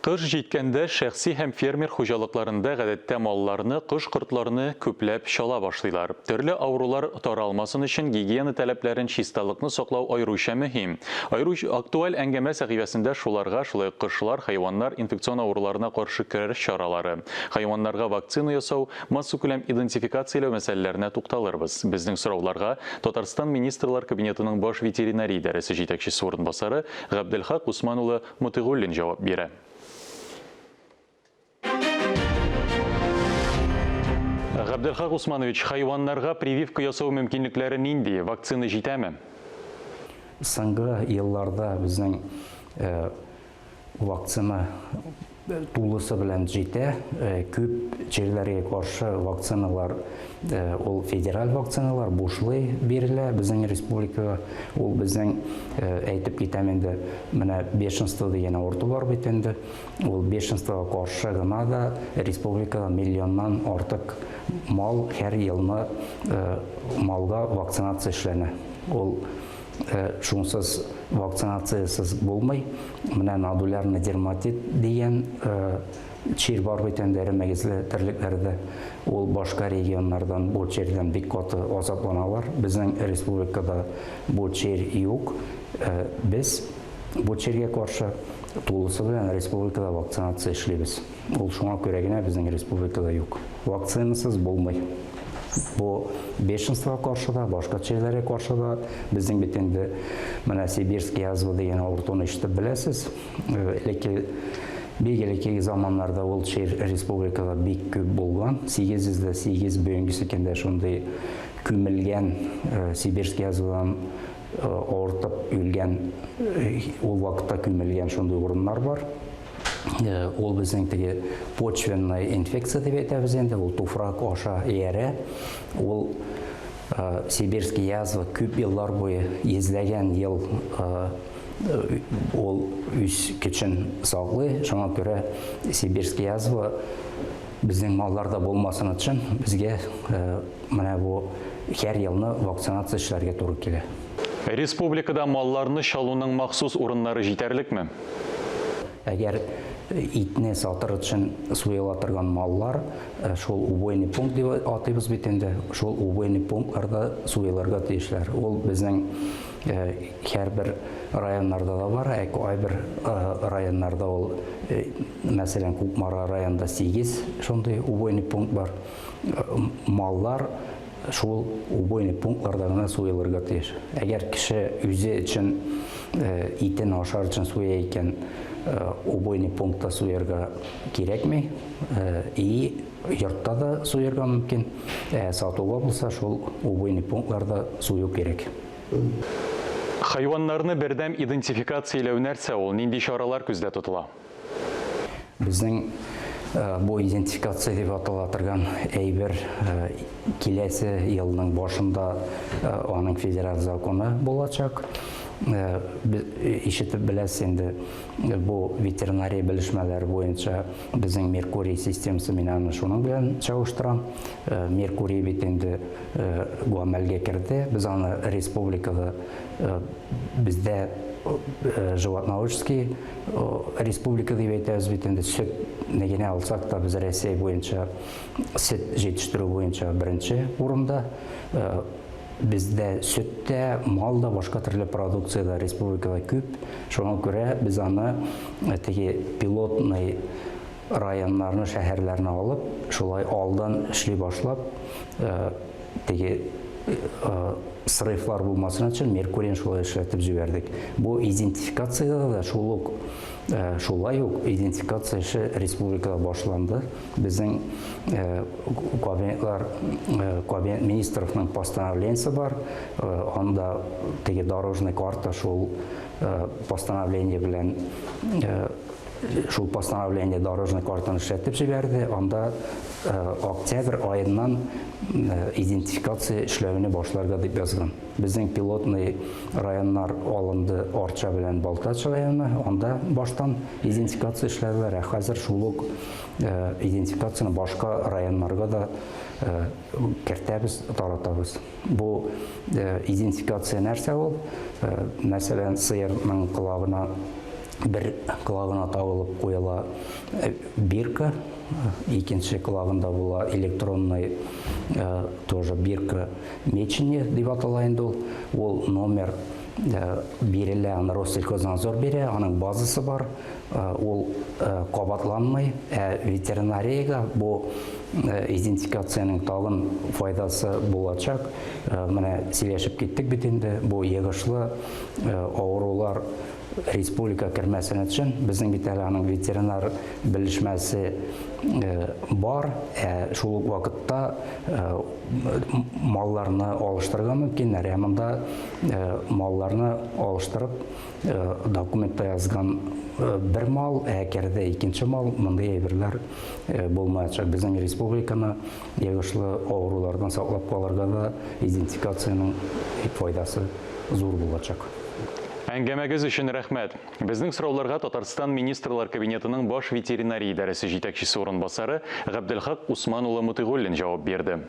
Кыш җиткәндә шәхси һәм фермер хуҗалыкларында гадәттә малларны, кош-кортларны күпләп чала башлыйлар. Төрле авырулар таралмасын өчен гигиена таләпләрен, чисталыкны саклау аеруча мөһим. Аеруча актуаль әңгәмә сәхифәсендә шуларга, шулай ук кошлар, хайваннар инфекцион авыруларына каршы көрәш чаралары, хайваннарга вакцина ясау, массакүләм идентификацияләү мәсьәләләренә тукталырбыз. Безнең сорауларга Татарстан Министрлар Кабинетының баш ветеринария идарәсе җитәкчесе урынбасары Габделхак Усман улы Мотыйгуллин җавап бирә. Габделхак Усманович, хайваннарга прививка ясау мөмкинлекләре нинди? Вакцина җитәме? Соңгы елларда безнең э, вакцина тулысы белән җитә. Э, күп чирләргә каршы вакциналар, э, ул федераль вакциналар бушлай бирелә безнең республикага. Ул безнең, э, әйтеп китәм инде, менә бешенство дигән авырту бар бит инде. Ул бешенствога каршы гына да республикада миллионнан артык мал һәр елны малга вакцинация эшләнә. Ул шунсыз вакцинациясез булмый. Менә нодулярный дерматит дигән чир бар бит инде эре мөгезле терлекләрдә. Ул башка регионнардан бу чирдән бик каты азапланалар. Безнең республикада бу чир юк. Без бу чиргә каршы тулысы белән республикада вакцинация эшлибез. Ул шуңа күрә генә безнең республикада юк. Вакцинасыз булмый. Бу бешенствога каршы да, башка чирләргә каршы да. Безнең бит инде менә сибирский язва дигән авыртуны ишетеп беләсез. Элекке бик элеккеге заманнарда ул чир республикада бик күп булган. 808 бүгенгесе көндә шундый күмелгән сибирский язвадан авыртып үлгән, ул вакытта күмелгән шундый урыннар бар. Ул безнең теге почвенная инфекция дип әйтәбез инде, ул туфрак аша иярә. Ул сибирский язва күп еллар буе, йөзләгән ел ул үз көчен саклый. Шуңа күрә сибирский язва безнең малларда булмасын өчен безгә менә бу һәр елны вакцинация эшләргә туры килә. Республикада малларны чалуның махсус урыннары җитәрлекме? Әгәр итне сатыр өчен суела торган маллар, шул убойный пункт дип атыйбыз бит инде, шул убойный пунктларда суелырга тиешләр. Ул безнең һәрбер районнарда да бар, ә кайбер районнарда ул, мәсәлән, Кукмара районында 8 шундый убойный пункт бар. Маллар шул убойный пунктларда гына суелырга тиеш. Әгәр кеше үзе өчен итен ашар өчен суя икән, убойный пунктта суярга кирәкми. И йортта да суярга мөмкин. Ә сатуга булса, шул убойный пунктларда сую кирәк. Хайваннарны бердәм идентификацияләү нәрсә ул, нинди чаралар күздә тотыла? Безнең бу идентификация дип атала торган әйбер киләсе елның башында аның федераль законы булачак. Ишетеп беләсез инде, бу ветеринария белешмәләре буенча безнең Меркурий системасы, мин аны шуның белән чагыштырам. Меркурий бит инде гамәлгә керде. Без аны республикада бездә животноводческий республика дип әйтәбез бит инде, сөтне генә алсак та, без Россия буенча сөт җитештерү буенча беренче урында. Бездә сөт тә, мал да, башка төрле продукция дә республикада күп. Шуңа күрә без аны теге пилотный районнарны, шәһәрләрне алып, шулай алдан эшли башлап, теге срывлар булмасын өчен Меркурийны шулай эшләтеп җибәрдек. Бу идентификациядә дә шул ук, шулай ук идентификация эше республикада башланды. Безнең кабинетлар, кабинет министровның постановлениесе бар. Анда теге дорожный карта шул постановление белән, шул постановление дорожный картаны эшләтеп җибәрде. Анда октябрь аеннан идентификация эшләүне башларга дип язган. Безнең пилотный районнар алынды, Арча белән Балтач районы, анда баштан идентификация эшләделәр. Ә хәзер шул ук идентификацияне башка районнарга да кертәбез, таратабыз. Бу идентификация нәрсә ул? Мәсәлән, сыерның колагына Бер колагына тагылып куела бирка, икенче колагында була электронный тоже бирка мечение дип атала инде ул. Ул номер бирелә, аны Россельхознадзор бирә, аның базасы бар, ул кабатланмый. Ә ветеринариягә бу идентификациянең тагын файдасы булачак. Менә сөйләшеп киттек бит инде, бу йогышлы авырулар республика кермәсен өчен безнең бит әле аның ветеринар белешмәсе бар, ә шул ук вакытта малларны алыштырырга мөмкиннәр. Ә монда малларны алыштырып документта язган бер мал, ә керде икенче мал, мондый әйберләр булмаячак. Безнең республиканы йогышлы авырулардан саклап калырга да идентификациянең файдасы зур булачак. Әңгәмәгез өчен рәхмәт. Безнең сорауларга Татарстан Министрлар Кабинетының Баш ветеринария идарәсе җитәкчесе урынбасары Габделхак Усман улы Мотыйгуллин җавап бирде.